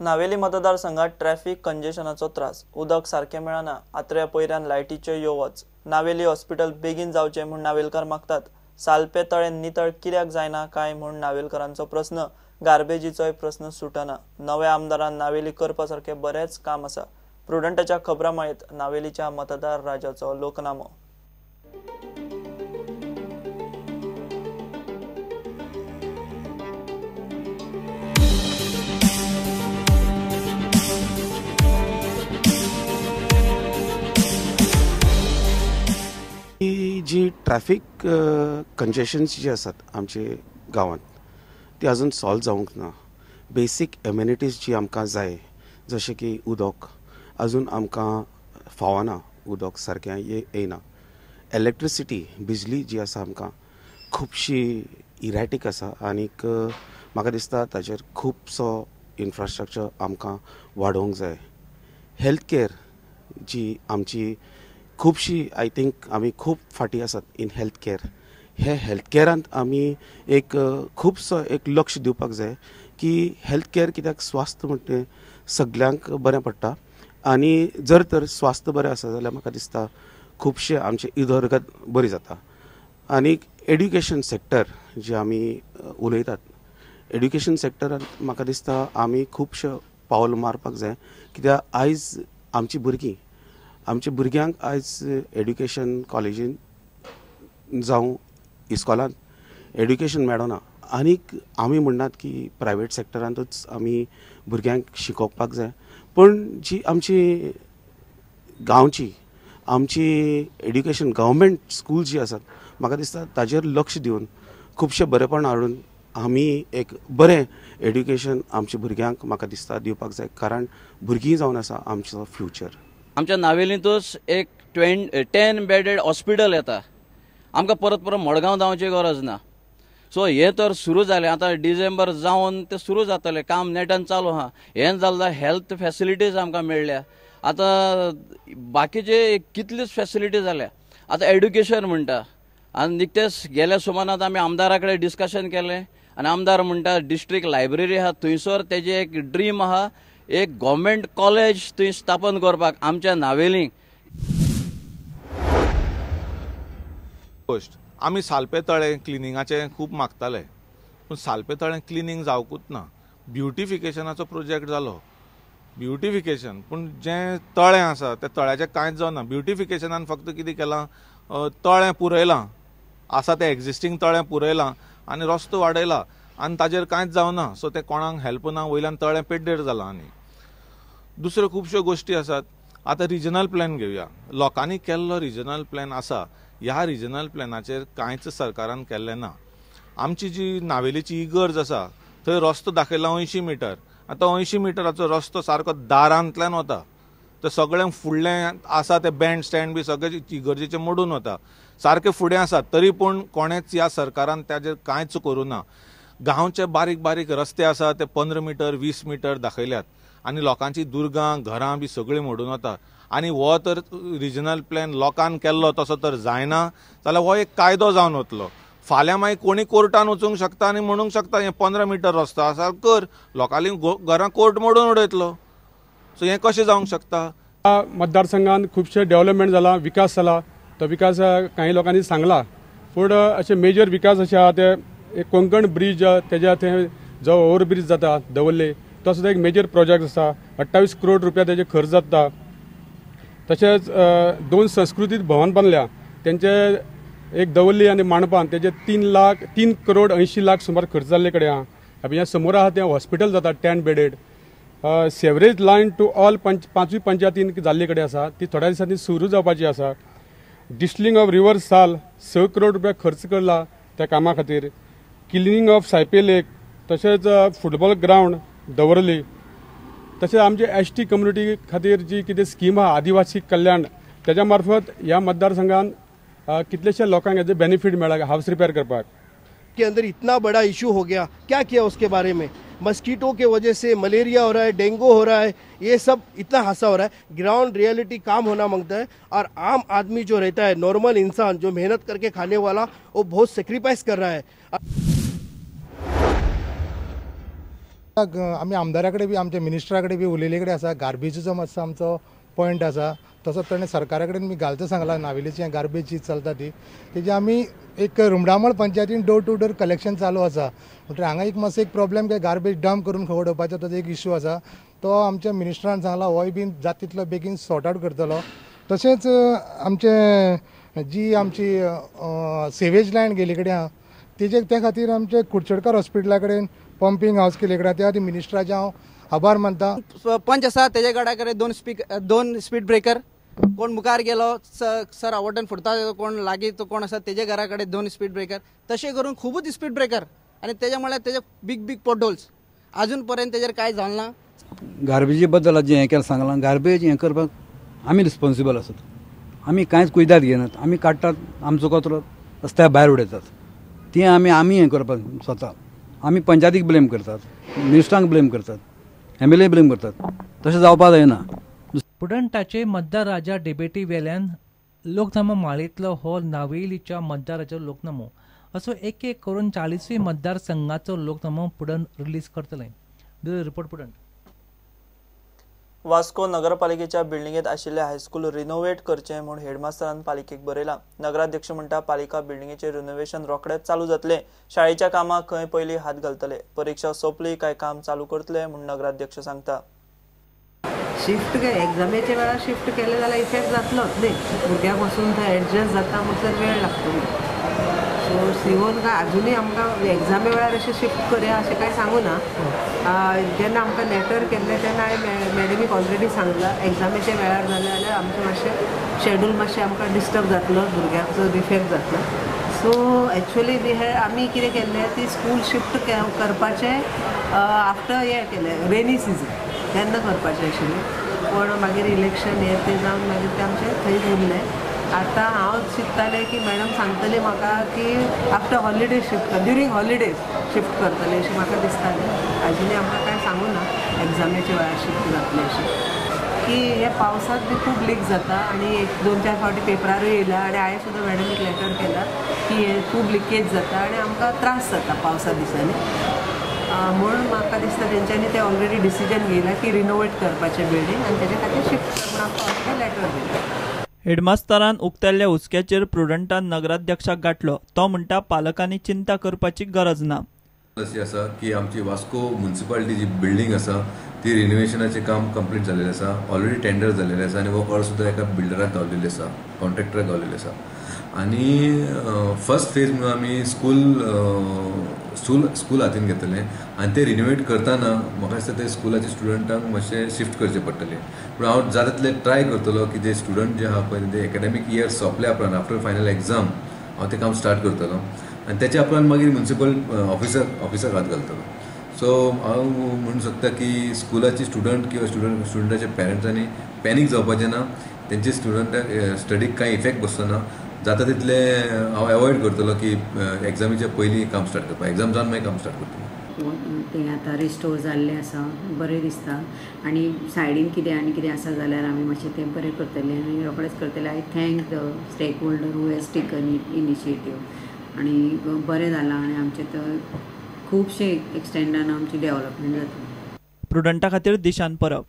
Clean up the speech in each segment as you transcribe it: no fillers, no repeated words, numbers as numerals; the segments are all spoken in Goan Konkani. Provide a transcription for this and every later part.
नावेली मतदारसंघात ट्रॅफिक कंजेशनाचो त्रास, उदक सारकें मेळना, आत्र्या पयऱ्यान लायटीच्यो यो वच, नावेली हॉस्पिटल बेगीन जावचें म्हूण नावेलकार मागतात। सालपे तळें नितळ कित्याक जायना काय म्हूण नावेलकारांचो प्रस्न, गार्बेजीचोय प्रस्न सुटना। नव्या आमदारान नावेली करपा सारकें बरेंच काम आसा। प्रुडंटाच्या खबरां माळेंत नावेलीच्या मतदार राजाचो लोकनामो। जी ट्रॅफिक कंजेशन्स जी आसात आमचे गांवांत ती अजून सॉल्व जावंक ना। बेसीक एम्युनिटीज जी आमकां जाय जशें की उदक अजून आमकां फावना, उदक सारकें येयना। इलेक्ट्रिसिटी बिजली जी आसा आमकां खुबशी इरॅटीक आसा आनीक म्हाका दिसता ताचेर खुबसो इन्फ्रास्ट्रक्चर आमकां वाडोवंक जाय। हेल्थ केअर जी आमची खुबशी I think आमी खूब फाटीं आसात इन हेल्थ केअर। हे हेल्थ केअरांत आमी एक खुबसो एक लक्ष दिवपाक जाय की हेल्थ केअर कित्याक स्वास्थ्य म्हणटा सगल्यांक बरें पडटा आनी जर तर स्वास्थ्य बरें आसा जाल्यार म्हाका दिसता खुबशे आमचे उदरगत बरी जाता। आनी एड्युकेशन सेक्टर जे आमी उलयतात एड्युकेशन सेक्टरांत म्हाका दिसता आमी खुबशे पावल मारपाक जाय कित्याक आयज आमची भुरगीं आमच्या भुरग्यांक आयज एड्युकेशन कॉलेजीन जावं इस्कॉलांत एड्युकेशन मेळना आनीक आमी म्हणनात की प्रायवेट सेक्टरांतूच आमी भुरग्यांक शिकोवपाक जाय, पूण जी आमची गांवची आमची एड्युकेशन गव्हर्मेंट स्कूल जी आसात म्हाका दिसता ताजेर लक्ष दिवन खुबशें बरेपण हाडून आमी एक बरें एड्युकेशन आमच्या भुरग्यांक म्हाका दिसता दिवपाक जाय, कारण भुरगीं जावन आसा आमचो फ्युचर। आमच्या नावेलींतूच एक 10 बेडेड हॉस्पिटल येता, आमकां परत परत मडगांव धांवची गरज ना। सो हें तर सुरू जालें, आतां डिसेंबर जावन तें सुरू जातलें, काम नेटान चालू आहा। हें जालें हेल्थ फेसिलिटीज आमकां मेळ्ळ्या, आतां बाकीचे कितलीच फेसिलिटी जाल्या। आतां एड्युकेशन म्हणटा आनी निकतेच गेल्या सुमानांत आमी आमदारा कडेन डिस्कशन केलें आनी आमदार म्हणटा डिस्ट्रिक्ट लायब्ररी आहा थंयसर तेजें एक ड्रीम आहा एक गव्हर्मेंट कॉलेज थंय स्थापन करपाक आमच्या नावेलींक। गोश्ट आमी सालपे तळें क्लिनिंगाचें खूब मागताले पूण सालपे तळें क्लिनींग जावकूच ना। ब्युटिफिकेशनाचो प्रोजेक्ट जालो ब्युटिफिकेशन, पूण जें तळें आसा तें तळ्याचें कांयच जावना। ब्युटिफिकेशनान फक्त कितें केलां, तळें पुरयलां आसा तें एग्जिस्टींग तळें पुरयलां आनी रस्तो वाडयला आनी ताजेर कांयच जावना। सो तें कोणाक हेल्प ना, वयल्यान तळें पेड्डेर जालां। आनी दुसऱ्यो खुबश्यो गोश्टी आसात। आतां रिजनल प्लॅन घेवया, लोकांनी केल्लो रिजनल प्लॅन आसा, ह्या रिजनल प्लॅनाचेर कांयच सरकारान केल्लें ना। आमची जी नावेलीची इगर्ज आसा थंय रस्तो दाखयला 80 मिटर, आतां 80 मिटराचो रस्तो सारको दारांतल्यान वता, तर सगळें फुडलें आसा तें बँड स्टँड बी सगळें इगर्जेचें मोडून वता, सारकें फुडें आसा, तरी पूण कोणेच ह्या सरकारान ताजेर कांयच करूं ना। गांवचे बारीक बारीक रस्ते आसा ते 15 मिटर 20 मिटर दाखयल्यात आनी लोकांची दुर्गां घरां बी सगळीं मोडून वता। आनी हो तर रिजनल प्लॅन लोकान केल्लो तसो तर जायना जाल्यार हो एक कायदो जावन वतलो। फाल्यां मागीर कोणी कोर्टान वचूंक शकता आनी म्हणूंक शकता हें 15 मिटर रस्तो आसा कर, लोकांली घरां कोर्ट मोडून उडयतलो। सो हें कशें जावंक शकता? मतदारसंघान खुबशे डेव्हलपमेंट जाला, विकास जाला, तो विकास कांय लोकांनी सांगला, पूण अशे मेजर विकास अशे आहा ते एक कोंकण ब्रीज तेज्या थंय जो ओवर ब्रीज जाता दवर्ले तो सुद्दां एक मेजर प्रोजेक्ट आसा, 28 करोड रुपया तेजे खर्च जाता। तशेंच 2 संस्कृतीक भवन बांदल्या तेंचे एक दवर्ली आनी मांडपान तेजे 3 करोड 80 लाख सुमार खर्च जाल्ले कडेन आहा। आनी ह्या समोर आहा तें हॉस्पिटल जाता 10 bedded, sewerage line to all 5वी पंचायतीन जाल्ले कडेन आसा, ती थोड्या दिसांनी सुरू जावपाची आसा। डिस्टिलिंग ऑफ रिवर साल 6 करोड रुपया खर्च करला त्या कामा खातीर। क्लिनिंग ऑफ सायपे लेक, तशेंच फुटबॉल ग्रावंड दवर्ली, तशेंच आमचे ST community खातीर जी कितें स्कीम आहा आदिवासी कल्याण तेज्या मार्फत ह्या मतदारसंघान कितलेशे लोकांक हेजे बेनिफीट मेळ्ळा हावस रिपेयर करपाक। के अंदर इतना बड़ा इशू हो गया, क्या किया उसके बारे में? मस्कीटो के वजह से मलेरिया हो रहा है, डेंगू हो रहा है, ये सब इतना हादसा हो रहा है। ग्राउंड रियलिटी काम होना मांगता है और आम आदमी जो रहता है, नॉर्मल इंसान जो मेहनत करके खाने वाला, वो बहुत सेक्रीफाइस कर रहा है। आमी आमदारा कडेन बी आमच्या मिनिस्टरा कडेन बी उलयल्ले कडेन आसा. गार्बेजीचो मातसो आमचो पॉयंट आसा, तसोच ताणें सरकारा कडेन बी घालचो सांगला. नावेलीची गार्बेज जी चलता ती तेजी आमी एक रुमडामळ पंचायतीन डोर टू डोर कलेक्शन चालू आसा. म्हणटकीर हांगा एक मातसो एक प्रॉब्लेम की गार्बेज डंप करून खंय उडोवपाचो ताजो एक इश्यू आसा. तो आमच्या मिनिस्टरान सांगला होय बीन जाता तितलो बेगीन सॉर्ट आवट करतलो. तशेंच आमचे जी आमची सेवेज लायन गेल्ले कडेन आहा तेजे त्या खातीर आमचे कुडचडकार हॉस्पिटला कडेन पंपींग हावस केल्ले कडेन त्या खातीर मिनिस्टराचे हांव आभार मानता. पंच आसा तेजे गडा कडेन दोन स्पीड ब्रेकर, कोण मुखार गेलो सर आवडन फुडता, कोण लागीं तो कोण आसा तेजे घरा कडेन 2 स्पीड ब्रेकर, तशें करून खुबूच स्पीड ब्रेकर आनी तेजे म्हळ्यार तेजे बीग बीग पोटहोल्स आजून पर्यंत तेजेर कांय जालें ना. गार्बेजी बद्दल जें हें केलें सांगलां, गार्बेज हें करपाक आमी रिस्पोन्सिबल आसात. आमी कांयच कुयदाद घेनात, आमी काडटात आमचो कचरो रस्त्या भायर उडयतात. तें आमी आमी हें करपाक स्वता आमी पंचायतीक ब्लेम करतात, मिनिस्टरांक ब्लेम करतात, एम एल ए ब्लेम करतात. तशें जावपाक जायना. प्रुडंटाचे मतदाराच्या डिबेटी वेल्यान लोकनामो माळेंतलो हो नावेलीच्या मतदाराचो लोकनामो असो एक एक करून 40वी मतदारसंघाचो लोकनामो प्रुडंट रिलीज करतले. Bureau report, Prudent. Vasco नगरपालिकेच्या बिल्डिंगेत आशिल्ले हायस्कूल रिनोव्हेट करचें म्हूण हेडमास्टरान पालिकेक बरयलां. नगराध्यक्ष म्हणटा पालिका बिल्डिंगेचें रिनोव्हेशन रोखडेंच चालू जातलें. शाळेच्या कामाक खंय पयलीं हात घालतले. परिक्षा सोंपली काय काम चालू करतले म्हूण नगराध्यक्ष सांगता. शिफ्ट एग्जामेच्या वेळार शिफ्ट केलें जाल्यार इफेक्ट जातलोच न्ही, भुरग्यांक वचून थंय एडजस्ट जाता म्हणसर वेळ लागतलो. सो सिवोन काय अजुनूय आमकां एग्जामे वेळार अशें शिफ्ट करया अशें कांय सांगू ना. जेन्ना आमकां लेटर केल्लें तेन्ना हांवें मॅडमीक ऑलरेडी सांगलां एग्जामेच्या वेळार जालें जाल्यार आमचें मातशें शेड्यूल मातशें आमकां डिस्टर्ब जातलो, भुरग्यांचो डिफेक्ट जातलो. सो एक्चुअली we had आमी कितें केल्लें ती स्कूल शिफ्ट करपाचें आफ्टर हें केलें रेनी सिजन तेन्ना करपाचें आशिल्लें, पूण मागीर इलेक्शन हें तें जावन मागीर तें आमचें थंयच उरलें. आतां हांव चिंत्तालें की मॅडम सांगतली म्हाका की आफ्टर हॉलिडेज शिफ्ट कर, ड्युरींग हॉलिडेज शिफ्ट करतलें अशें म्हाका दिसतालें. आजुनूय आमकां कांय सांगू ना एग्जामेच्या वेळार शिफ्ट जातलें अशें. की हे पावसांत बी खूब लीक जाता आनी एक 2-4 फावटी पेपरारूय येयला आनी हांवें सुद्दां मॅडमीक लेटर केला की हे खूब लिकेज जाता आनी आमकां त्रास जाता पावसा दिसांनी. म्हणून म्हाका दिसता तेंच्यांनी ते ऑलरेडी डिसिजन घेयला की रिनोवेट करपाचें बिल्डींग आनी तेजे खातीर शिफ्ट कर म्हूण आमकां ऑलरेडी लेटर दिला. हेडमास्तरान उक्तायल्ल्या हुस्क्याचेर प्रुडंटान नगराध्यक्षाक गाठलो. तो म्हणटा पालकांनी चिंता करपाची गरज ना. अशी आसा की आमची वास्को म्युनिसिपालिटी जी बिल्डींग आसा ती रिनोवेशनाचें काम कंप्लीट जाल्लें आसा, ऑलरेडी टेंडर जाल्लें आसा आनी हो ऑर्डर सुद्दां एका बिल्डराक गावलेली आसा, कॉन्ट्रॅक्टराक गावलेली आसा. आनी फर्स्ट फेज म्हणून आमी स्कूल स्कूल हातीन घेतलें आनी ते रिनोवेट करतना म्हाका दिसता ते स्कुलाचे स्टुडंटांक मातशें शिफ्ट करचें पडटलें. पूण हांव जाता तितलें ट्राय करतलो की जे स्टुडंट जे आहा पळय ते एकाडेमीक इयर सोंपल्या उपरांत आफ्टर फायनल एग्जाम हांव तें काम स्टार्ट करतलो आनी तेच्या उपरांत मागीर म्युनिसिपल ऑफिसर हात घालतलो. सो हांव म्हणूंक शकता की स्कुलाचे स्टुडंट किंवा स्टुडंटाच्या पेरंट्सांनी पॅनीक जावपाचें ना, तेंचे स्टुडंटाक स्टडीक कांय इफेक्ट बसचो ना. जाता तितलें हांव एवॉयड करतलो की एग्जामीच्या पयलीं काम स्टार्ट करपाक, एग्जाम जावन मागीर काम स्टार्ट करतलो. तें आतां रिस्टोर जाल्लें आसा, बरें दिसता आनी सायडीन कितें आनी कितें आसा जाल्यार आमी मातशें तें बरें करतलें आनी रोखडेंच करतलें. I thank the stakeholder who has taken initiative आनी बरें जालां आनी आमचें तर खुबशे एक्सटेंडान आमची डेव्हलपमेंट जाता. प्रुडंटा खातीर दिशान परब.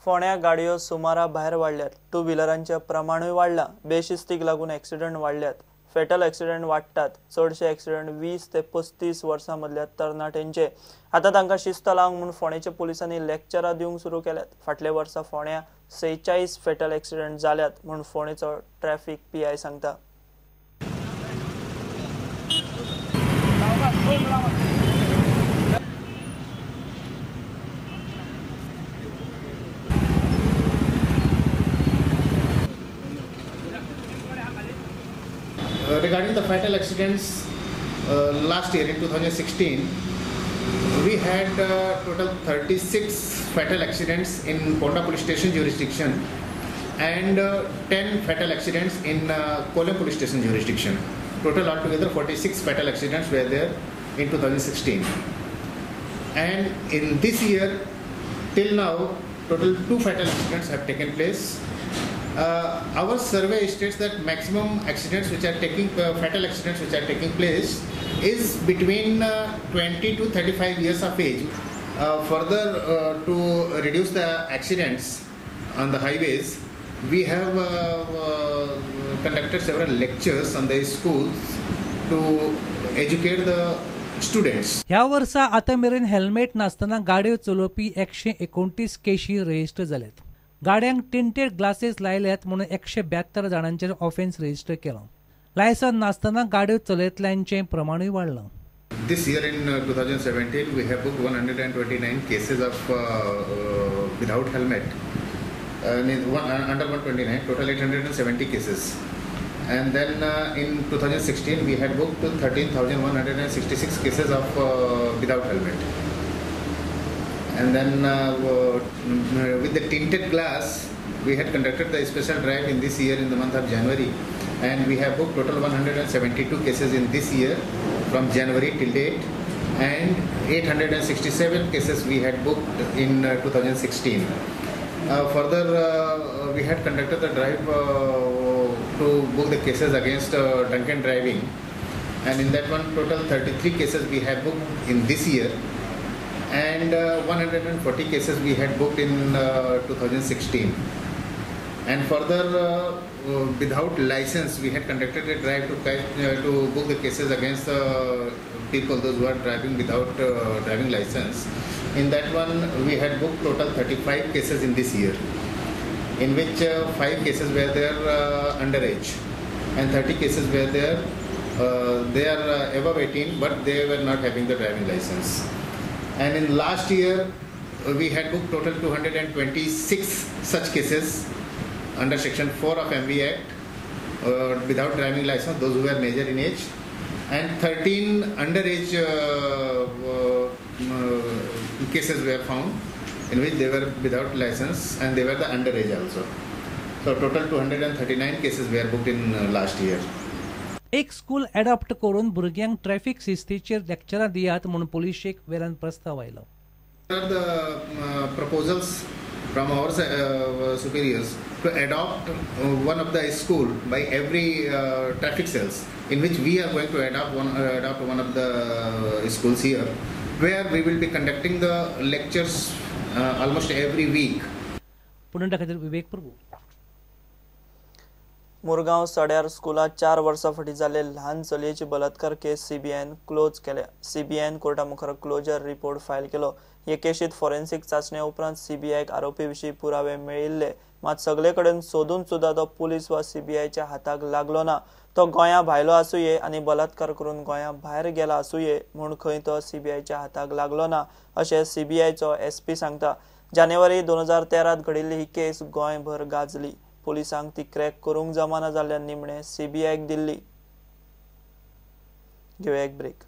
फोंड्या गाडयो सुमारा भायर वाडल्यात, टू व्हिलरांचें प्रमाणूय वाडलां. बेशिस्तीक लागून एक्सिडंट वाडल्यात, फेटल एक्सिडंट वाडटात. चडशे एक्सिडंट 20 ते 35 वर्सां मदल्या तरणाट्यांचे. आतां तांकां शिस्त लावंक म्हूण फोंडेच्या पुलिसांनी लेक्चरां दिवंक सुरू केल्यात. फाटल्या वर्सा फोंड्या 46 फेटल एक्सिडंट जाल्यात म्हूण फोंडेचो ट्रॅफिक पीआय सांगता. Regarding the fatal accidents, last year in 2016, we had total 36 fatal accidents in Ponda police station jurisdiction and 10 fatal accidents in Kolem police station jurisdiction. Total altogether 46 fatal accidents were there in 2016. And in this year, till now, total 2 fatal accidents have taken place. Our survey states that maximum accidents which are taking, fatal accidents which are taking place is between 20 to 35 years of age. Further, to reduce the accidents on the highways, we have conducted several lectures on the schools to educate the students. ह्या वर्सा आतां मेरेन हेल्मेट नासतना गाडयो चलोवपी 129 केशी रजिस्टर जाल्यात. गाड्यांक टिंटेड ग्लासेस लायल्यात म्हणून 172 जाणांचेर ऑफेन्स रजिस्टर केलां. लायसन नासतना गाडयो चलयतल्यांचें प्रमाणूय वाडलां. This year in 2017 we have booked 129 cases of without helmet, under 129, total 870 cases. And then in 2016 we had booked 13,166 cases of without helmet. And then with the tinted glass we had conducted the special drive in this year in the month of January, and we have booked total 172 cases in this year from January till date, and 867 cases we had booked in 2016. Further, we had conducted the drive to book the cases against drunken driving, and in that one total 33 cases we have booked in this year, and 140 cases we had booked in 2016. And further, without license, we had conducted a drive to book the cases against people, those who are driving without driving license. In that one, we had booked total 35 cases in this year, in which 5 cases were there underage, and 30 cases were there, they are above 18, but they were not having the driving license. And in last year, we had booked total 226 such cases under section 4 of MV Act, without driving license, those who were major in age, and 13 underage cases were found in which they were without license and they were the underage also. So total 239 cases were booked in last year. एक स्कूल एडॉप्ट करून भुरग्यांक ट्रॅफिक शिस्तीचेर लेक्चरां दियात म्हणून पुलिशेक वेल्यान प्रस्ताव आयलो. The proposals from our superiors to adopt one of the school by every traffic cells, in which we are going to adopt one of the schools here, where we will be conducting the lectures almost every week. Pune खातीर विवेक प्रभू. मुरगांव सड्यार स्कुलांत 4 वर्सां फाटीं जाल्ले ल्हान चलयेची बलात्कार केस सीबीआयन क्लोज केल्या. सीबीआयन कोर्टा मुखार क्लोजर रिपोर्ट फायल केलो. हे केशींत फॉरेन्सिक चांचणे उपरांत सीबीआयक आरोपी विशीं पुरावे मेळिल्ले, मात सगळे कडेन सोदून सुद्दां तो पुलीस वा सीबीआयच्या हाताक लागलो ना. तो गोंया भायलो आसुये आनी बलात्कार करून गोंया भायर गेला आसुये म्हूण खंय तो सीबीआयच्या हाताक लागलो ना अशें सीबीआयचो एसपी सांगता. जानेवारी 2013 घडिल्ली ही केस गोंयभर गाजली. पुलिसांक ती क्रॅक करूंक जमाना जाल्ल्यान निमणे सीबीआयक दिल्ली. घेवया एक ब्रेक.